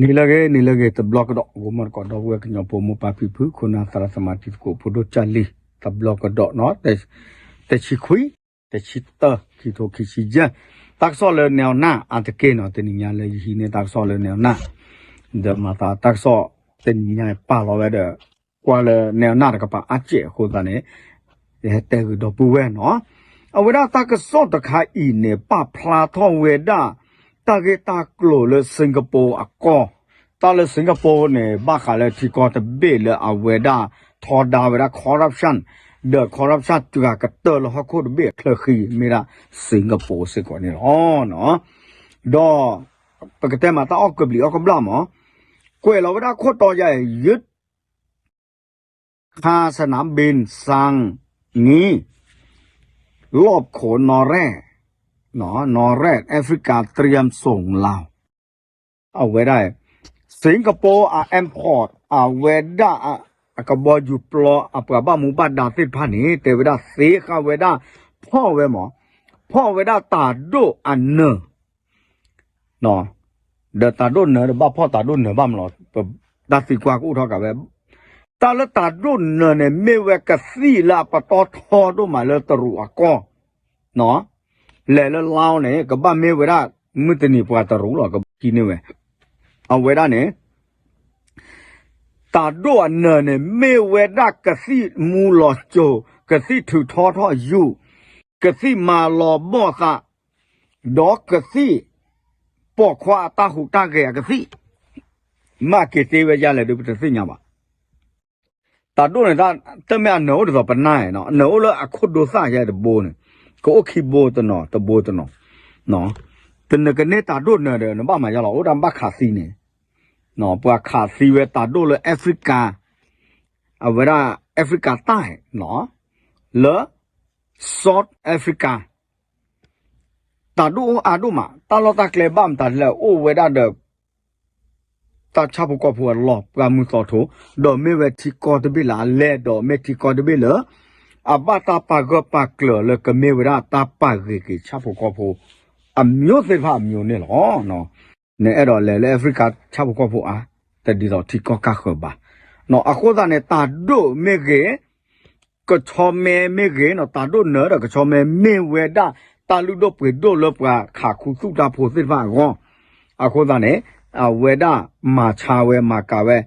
နံၤလၢအဂ့ၤ နံၤလၢအဂ့ၤ တဘျီကဒီး ဂီၢ်မီၢ်တကိး ဒီပုၢ်ဝဲၢ်ကညီဖိ မိၢ်ပၢ်ဖံဖု ခိၣ်နၢ်သရၣ်သမါ တံၤသကိးဖိဒိၣ်ကၢ်လံၤ တဘျီကဒီးနီၤ တဆံခွံ တဆံသၢ ခံထိခံဆံယဲၢ် တၢ်ကစီၣ်လၢ နဲနၢ် အါတက့ၢ်နီၤ တနံၤညါလၢယဟံးန့ၢ်တၢ်ကစီၣ်လၢ နဲနၢ် ဒီးမၤသးတၢ်ကစီၣ် တနံၤညါပာ်လီၤဝဲဒီး ကွၢ်လၢ နဲနၢ် တကပၤအါကဲးအဃိသတးန့ၣ် ယဟဲတဲဂုာ်ဒီပုၢ်ဝဲၢ်နီၤ အဝဲဒၣ်တၢ်ကစီၣ်တခါအံၤန့ၣ် ပာ်ဖျါထီၣ်ဝဲဒၣ် တၢ်ဂ့ၢ်တၢ်ကျိၤလၢ Singapore အကီၢ် တၢ်လၢ Singapore န့ၣ် ဘၣ်ဃးလၢထံကီၢ်တဘ့ၣ်လၢအဝဲဒၣ် ထီဒါဝဲဒၣ် corruption ဒီး corruption တဂၤကတၢၢ်လၢဟီၣ်ခိၣ်တဘ့ၣ်အချၢဃံ မ့ၢ်ဒၣ် Singapore စ့ၢ်ကီးန့ၣ်လီၤ. ဒီး ပကတဲမးတၢ်အီၣ်ကဘျံးအီၣ်ကဘျၣ်မး ကွဲးလီၤဝဲဒၣ်ခိၣ်တီယၤ ယုၢ် ခါစနၣ်ဘ့ၣ်စၣ်နံ လီၢ်ခိၣ်နီၢ်ရဲၣ် နီၢ်ရဲၣ် Africa တြံၣ်စိၣ်လၢ အဝဲဒၣ် Singapore အ import အဝဲဒၣ် အကဘီယူၤပျီ အပှၤဘၣ်မူဘၣ်ဒါသ့ၣ်တဖၣ်န့ၣ် တဲဝဲဒၣ်သ့ဃာ်ဝဲဒၣ် ဖီၣ်ဝဲမး ဖီၣ်ဝဲဒၣ်တၤဒိၣ်အနၢၤ ဒီးတၤဒိၣ်နၢၤဒီးဘၣ်ဖီၣ်တၤဒိၣ်နၢၤဘၣ်မးလီၤ တၢ်သံကွၢ်ကအိၣ်ထီၣ်ကးဝဲ တၢ်လၢတၤဒိၣ်နၢၤန့ၣ် မ့ၢ်ဝဲကသံၣ်လၢအပတီၢ်ထီဒိၣ်မးလၢတရူးအကီၢ် လဲၤလၢလါန့ၣ် ကဘၣ်မ့ၢ်ဝဲဒၣ် မုၢ်တနံၤပှၤတရူးလီၤ ကဘၣ်ဟံးန့ၢ်ဝဲ အဝဲဒၣ်န့ၣ် တၤဒိၣ်အနၢၤန့ၣ် မ့ၢ်ဝဲဒၣ်ကသံၣ်မူလီၤစိၤ ကသံၣ်ထုးထီထီၣ်ယူၢ် ကသံၣ်မၤလီၤဘီၣ်သး ဒီးကသံၣ် ပိာ်ခွါအတၢ်ဟူးတၢ်ဂဲၤအကသံၣ် မ့ၢ်က့ၤသ့ဝဲဒ်လဲၣ်ဒီးပတသ့ၣ်ညါဘၣ် တၤဒိၣ်န့ၣ် တမ့ၢ်အနၢၤအိၣ်ဒ်သိးပနၢ်နီၤ အနၢၤအိၣ်လၢအခိၣ်ဒိသၣ်ယဲတဘိန့ၣ် ကအိၣ်ခံဘိတနီၤ တဘိတနီၤ တနၢၤကန့ၢ်တၤဒိၣ်နၢၤဒီး နဘၣ်မၤယါလီၤ အိၣ်ဒၣ်ဘၣ်ခးသံန့ၣ် ပှၤခးသံဝဲတၤဒိၣ်လၢ Africa အဝဲဒၣ် Africa တၢ်နီၤ လၢ South Africa တၢ်ဒိၣ်အိၣ်အါဒိၣ်မး တၢ်လီၢ်တၢ်ကျဲဘၣ်မတၤလဲၣ် အိၣ်ဝဲဒၣ်ဒီး တၢ်ဆၣ်ဖိကီၢ်ဖိအလီၢ် ပှၤမုၢ်သီထိ ဒီးမ့ၢ်ဝဲထံကီၢ်တဘ့ၣ်လၢအလဲၢ် ဒီးမ့ၢ်ထံကီၢ်တဘ့ၣ်လၢ အဘၣ်တၢ်ပာ်ဂၢၢ်ပာ်ကျၢၤလၢကမ့ၢ်ဝဲဒၣ်တၢ်ပာ်ဂ့ၤက့ၤဆၣ်ဖိကီၢ်ဖိ အမျိုးသ့ၣ်တဖၣ်အမျိုးန့ၣ်လီၤ. နအဲၣ်ဒိးလဲၤလၢ Africa ဆၣ်ဖိကီၢ်ဖိအါ တဒ်သိးထံကီၢ်ကၢ်ဃၢၤဘၣ်. အဃိသတးန့ၣ် တၤဒိၣ်မ့ၢ်ဂ့ၤ ကဆီမဲမ့ၢ်ဂ့ၤနီၤ တၤဒိၣ်နၢၤဒီးကဆီမဲမ့ၢ်ဝဲဒၣ် တၢ်လုၢ်ဒိၣ်ပှ့ၤဒိၣ်လၢပှၤခးခူသူၣ်တၢ်ဖိသ့ၣ်တဖၣ်အဂီၢ်, အဃိသတးန့ၣ် အဝဲဒၣ်မၤဆါဝဲမၤကၤဝဲ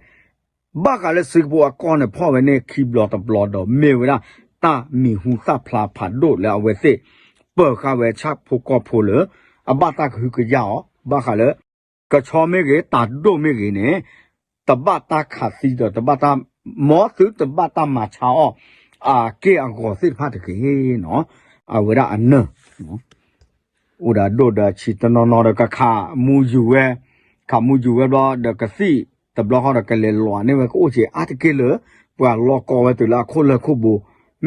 ဘၣ်ဃးလၢ Singapore အကီၢ်န့ၣ် ဖီၣ်ဝဲန့ၢ်ခံဘျီတဘျီဒီးမ့ၢ်ဝဲဒၣ် တၢ်မံၤဟူသၣ်ဖျါဖးဒိၣ်လၢအဝဲသ့ၣ် ပၢၤဃာ်ဝဲဆၣ်ဖိကီၢ်ဖိလၢ အဘၣ်တၢ်ကဟုကယာ်အီၤ ဘၣ်ဃးလၢ ကဆီမ့ၢ်ဂ့ၤ တၤဒိၣ်မ့ၢ်ဂ့ၤန့ၣ် တဘၣ်တၢ်ခးသံဒီး တဘၣ်တၢ် မ်သုတဘၣ်တၢ်မၤဆါအီၤ အက့ၢ်အဂီၤသ့ၣ်တဖၣ်တဂ့ၤနီၤ, အဝဲဒၣ်အနၢၤ အိၣ်ဒီးဒိၣ်ဒီးဆံးတနီၤနီၤဒီးကခးမူယူၤဝဲ, ခးမူယူၤဝဲဘျီဒီးကသံၣ်တဘျီဃီဒီးကလဲၤလီၤန့ၢ်ဝဲကအိၣ်က့ၤအါတက့ၢ်လၢ ပှၤလီၤကီဝဲတုၤလၢအခိၣ်လၢခိၣ်ဘိ,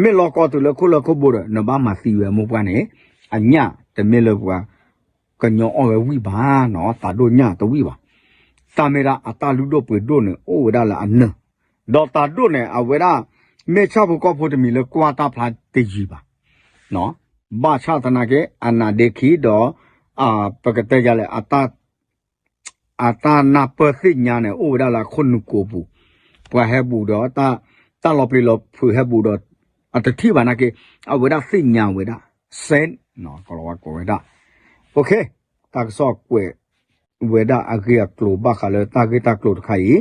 မ့ၢ်လီၤကီတုၤလၢခိၣ်လၢခိၣ်ဘိဒီး နဘၣ်မၤသံဝဲမိၢ်ပှၢ်န့ၣ်, အညၣ်တမ့ၢ်လၢပှၤ ကညီအီၣ်ဝဲဝံၣ်ဘၣ်နီၤ, တၤဒိၣ်ညၣ်တဝံၣ်ဘၣ်. တၢ်မ့ၢ်ဒၣ်အတၢ်လုၢ်ဒိၣ်ပှ့ၤဒိၣ်န့ၣ် အိၣ်ဝဲဒၣ်လၢအနၢၤ, ဒီးတၤဒိၣ်န့ၣ် အဝဲဒၣ် မ့ၢ်ဆၣ်ဖိကီၢ်ဖိတမံၤလၢကွၢ်တၢ်ဖျါတယံၤဘၣ်. ဘၣ်ဆၣ်သနာ်က့ အနးဒ့ခံဒီး ပကတဲယၤလဲၣ် အတၢ်နၢ်ပၢၢ်သ့ၣ်ညါန့ၣ် အိၣ်ဝဲဒၣ်လၢအခိၣ်နူာ်ကိးပူၤ, ပှၤဟဲဘူးဒီး တၢ်လီၤပျံၤလီၤဖုးဟဲဘူးဒီး အတထံၣ်ဘၣ်နာ်က့ အဝဲဒၣ်သ့ၣ်ညါဝဲဒၣ် စဲ ကိးလီၤဝဲကိးဝဲဒၣ် တၢ်ကစီၣ်ကွဲး ဝဲဒၣ်အဂ့ၢ်အကျိၤဘၣ်ဃးလၢတၢ်ဂ့ၢ်တၢ်ကျိၤတခါအံ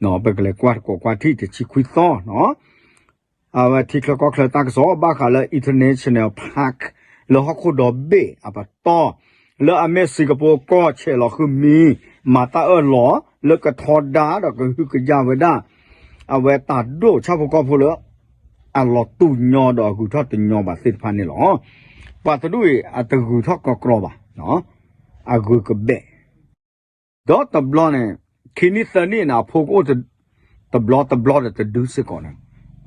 ၤ, ပကလဲၤကွၢ်တကိးကွၢ်ထံၣ်တဆံခွံသီနီၤ, အဝဲထံချၢကီၢ်ချၢတၢ်ကစီၣ်ဘၣ်ဃးလၢ International Park လၢဟီၣ်ခိၣ်ဒီဘ့ၣ်အပတီၢ် လၢအမ့ၢ်စ့ၢ်ကီးပကီၢ်ဆဲးလီၤဃုမံၤ မၤတၢ်အၢၣ်လီၤ လၢကထီဒါဒီးကဟုကယာ်ဝဲဒၣ် အဝဲတၢ်ဒိၣ်ဆၣ်ဖိကီၢ်ဖိလၢ အလီၤတူၢ်ညီဒီးအဂုၤထီၣ်တညီဘၣ်သ့ၣ်တဖၣ်န့ၣ်လီၤ. ပှၤတဒူၣ်အံၤ အတဂုၤထီၣ်ကီကီဘၣ်, အဂုၤကဘဲၣ်, ဒီးတဘျီန့ၣ် ခံနံၣ်သၢနံၣ်န့ၣ် အဖိကအိၣ်တဘျီတဘျီဒီးတဒုစ့ၢ်ကီးန့ၣ်,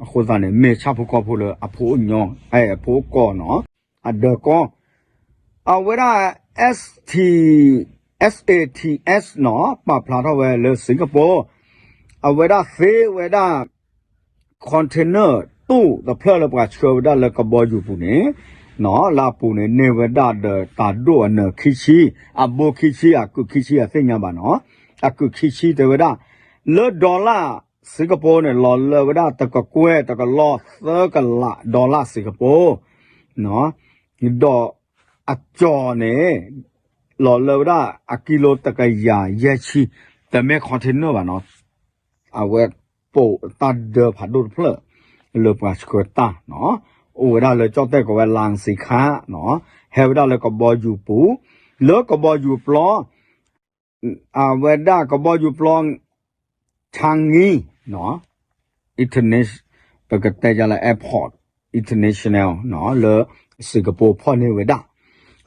အဃိသတးန့ၣ် မ့ၢ်ဆၣ်ဖိကီၢ်ဖိလၢအဖိအိၣ်ညီ, အဖိအိၣ်ကီနီၤ, အဒၢကီ အဝဲဒၣ် ST, SATS နီၤ ပာ်ဖျါထီၣ်ဝဲလၢ Singapore အဝဲဒၣ်သ့ဝဲဒၣ် container တူၢ်တဖျၢၣ်လၢပှၤဆှၢဝဲဒၣ်လၢကဘီယူၤပူၤန့ၣ်, လၢအပူၤန့ၣ် န့ၢ်ဝဲဒၣ်ဒီးတၤဒိၣ်အနၢၤခံဆံ, အဘိခံဆံ အကုာ်ခံဆံ အသ့ၣ်ညါဘၣ်နီၤ. အကုာ်ခံဆံတဲဝဲဒၣ် လၢ dollar စ့ၢ်ကပီၤန့ၣ် လီၤလၢဝဲဒၣ်တကကွဲၢ်တကလီၢ်သၢကလး dollar စ့ၢ်ကပီၤ ဒီးအကၠီၤန့ၣ် လီၤလၢဝဲဒၣ်အကံလိတကယၤယဲၢ်ဆံ တမ့ၢ် container ဘၣ်နီၤ အဝဲပိာ်တၢ်ဒၢဖးဒိၣ်တဖျၢၣ် လၢပှၤဆှၢတၢ်နီၤ အိၣ်ဝဲဒၣ်လၢကၠီၣ်တဲၣ်ကိးဝဲ လၣ်စံခါနီၤ ဟဲဝဲဒၣ်လၢကဘီယူၤပူၤ လၢကဘီယူၤပျီ အဝဲဒၣ်ကဘီယူၤပျီ Changi နီၤ internation ပကတဲယၤလၢ airport international နီၤ လၢစ့ၢ်ကပီၤဖီၣ်န့ၢ်ဝဲဒၣ်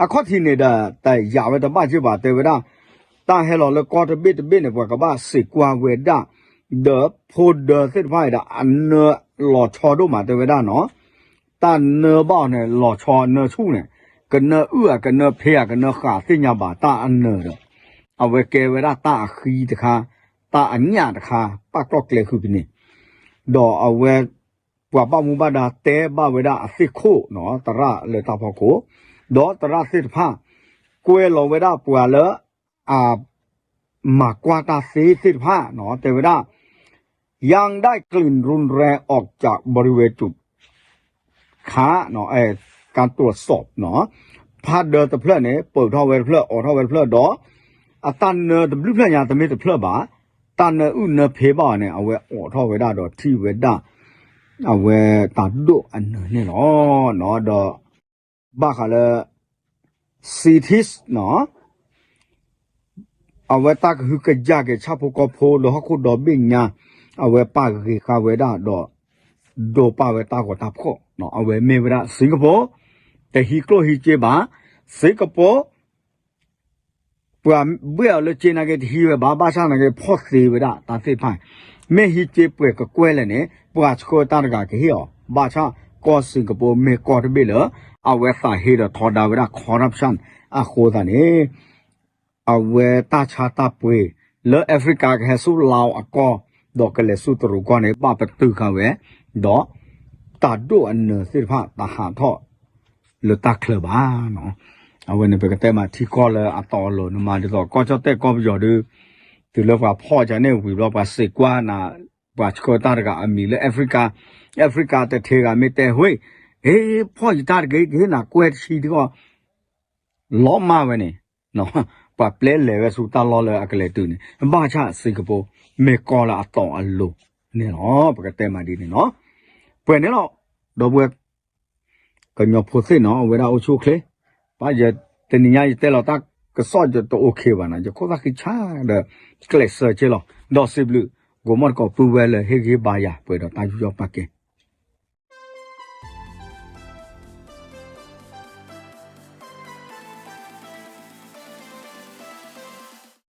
အခီၣ်ထံးန့ၣ်ဒီး တယာ်ဝဲတဘၣ်က့ၢ်ဘၣ် တဲဝဲဒၣ် တၢ်ဟဲလီၤလၢကီၢ်တဘ့ၣ်တဘ့ၣ်န့ၣ် ပှၤကဘၣ်စံးကွၢ်ဝဲဒၣ် ဒီးဖိဒၢသ့ၣ်တဖၣ်အံၤဒီး အနၢလီၤဆီဒိၣ်မး တဲဝဲဒၣ်နီၤ တၢ်နၢဘၣ်အီၤန့ၣ် လီၤဆီနၢဆူၣ်န့ၣ် ကနၢအုၣ်ဧါ ကနၢဖ့ဧါ ကနၢဃာ်သ့ၣ်ညါဘၣ် တၢ်အနၢဒီး အဝဲကဲဝဲဒၣ်တၢ်အဃံတခါ တၢ်အညၣ်တခါ ပာ်ကျီၢ်ကျဲဃုာ်ဖဲန့ၣ် ဒီးအဝဲ ပှၤဘၣ်မူဘၣ်ဒါတဲဘၣ်ဝဲဒၣ်အသ့ၣ်ခိၣ်နီၤ သရၣ်လၢတၢ်ဖီခိၣ် ဒီးသရၣ်သ့ၣ်တဖၣ် ကွဲးလီၤဝဲဒၣ်ပှၤလၢ အ မၤကွၢ်တၢ်သ့သ့ၣ်တဖၣ်နီၤ တဲဝဲဒၣ် ยังได้กลิ่นรุนแรงออกจากบริเวณจุด ခါ การตรวจสอบ နီၤ ဖးဒၢတဖျၢၣ်န့ၣ် ပၢၢ်ထီၣ်ဝဲတဖျၢၣ် အိးထီၣ်ဝဲတဖျၢၣ်ဒီး အတၢ်နၢတဘျုးဖျၢၣ်ညါတမ့ၢ်တဖျၢၣ်ဘၣ် တၢ်နၢအုၣ်နၢဖ့ဘၣ်အီၤန့ၣ် အဝဲအိးထီၣ်ဝဲဒၣ်ဒီးထံၣ်ဝဲဒၣ် အဝဲတၢ်ဒိၣ်အနၢၤန့ၣ်လီၤ. ဒီး ဘၣ်ဃးလၢ cities နီၤ အဝဲတၢ်ကဟုကယာ်က့ၤဆၣ်ဖိကီၢ်ဖိလၢဟီၣ်ခိၣ်ဒီဘ့ၣ်ညါ အဝဲပာ်ဂ့ၤဃာ်ဝဲဒၣ်ဒီး ဒိးပာ်ဝဲတၢ်ဂီၤတၢ်ဖှီၣ် အဝဲမ့ၢ်ဝဲဒၣ် Singapore တဟံးကျိၣ်ဟံးစ့ဘၣ် Singapore ပှၤဘှ့ၣ်အီၤလၢက့နာ်က့တဟံးဝဲဘၣ် ဘၣ်ဆၣ်နာ်က့ဖီၣ်သ့ဝဲဒၣ်တၢ်သ့ၣ်တဖၣ် မ့ၢ်ဟံးက့ပှဲၤကကွဲၢ်လဲၣ်န့ၣ် ပှၤဆှၢတၢ်တဂၤကဟ့ၣ်အီၤ ဘၣ်ဆၣ်ကီၢ် Singapore မ့ၢ်ကီၢ်တဘ့ၣ်လၢ အဝဲသးဟ့ဒီးထီဒါဝဲဒၣ် corruption အဃိသတးန့ၣ် အဝဲတၢ်ဆါတၢ်ပှ့ၤလၢ Africa ကဟဲဆူ Laos အကီၢ် ဒီးကလဲၤဆူတရူးကီၢ်န့ၣ် ဘၣ်ပတုာ်ဃာ်ဝဲ ဒီးတၢ်ဒိၣ်အနၢၤသ့ၣ်တဖၣ်တဟးထီၣ်လၢတၢ်ချၢဘၣ်နီၤ. အဝဲန့ၣ်ပကတဲမးထံကီၢ်လၢအတီအလိၤ နမၤဒ်သိးကီၢ်ကၠီၣ်တဲၣ်ကီၢ်ပယီၤဒီး တုၤလၢပှၤဖီၣ်ကန့ၣ်ဝံၤဘျီ ပှၤစံးကွၢ်နၤ ပှၤဆှၢတၢ်တဂၤအမံၤလၢ Africa Africa တထံဂၤမ့ၢ်တဲ ဟ့ၣ် ဖီၣ်ယတၢ်တဂ့ၤ ကဟ့ၣ်နၤကွဲၢ်တဆံတဂီၢ် လီၤမၢ်ဝဲန့ၣ် ပှၤပျဲလဲၤဝဲဆူတၢ်လီၢ်လၢအကလဲၤတုၤန့ၣ် ဘၣ်ဆၣ် Singapore မ့ၢ်ကီၢ်လၢအတီအလိၤန့ၣ်လီၤ. ပကတဲမးဒ်န့ၣ်လီၤ. ပှဲၤန့ၣ်လီၤ. ဒီပုၢ်ဝဲၢ် ကညီဖိသ့ၣ်နီၤ အဝဲဒၣ်အိၣ်ဆူၣ်အိၣ်ချ့ ဘၣ်ယတနံၤညါယတဲလီၤတၢ်ကစီၣ်ယတအိၣ်ခ့ဘၣ်နီၤ ယခိၣ်သၣ်ဃံဆါဒီး ကျဲးစၢးက့လီၤ. ဒီးစံးဘျုး ဂိၤမီၣ်တကိးပုၢ်ဝဲၢ်လၢဟ့ၣ်ဂံၢ်ဘါယၤ ပှဲၤဒီးတၢ်ယူးယီၣ်ပာ်ကဲ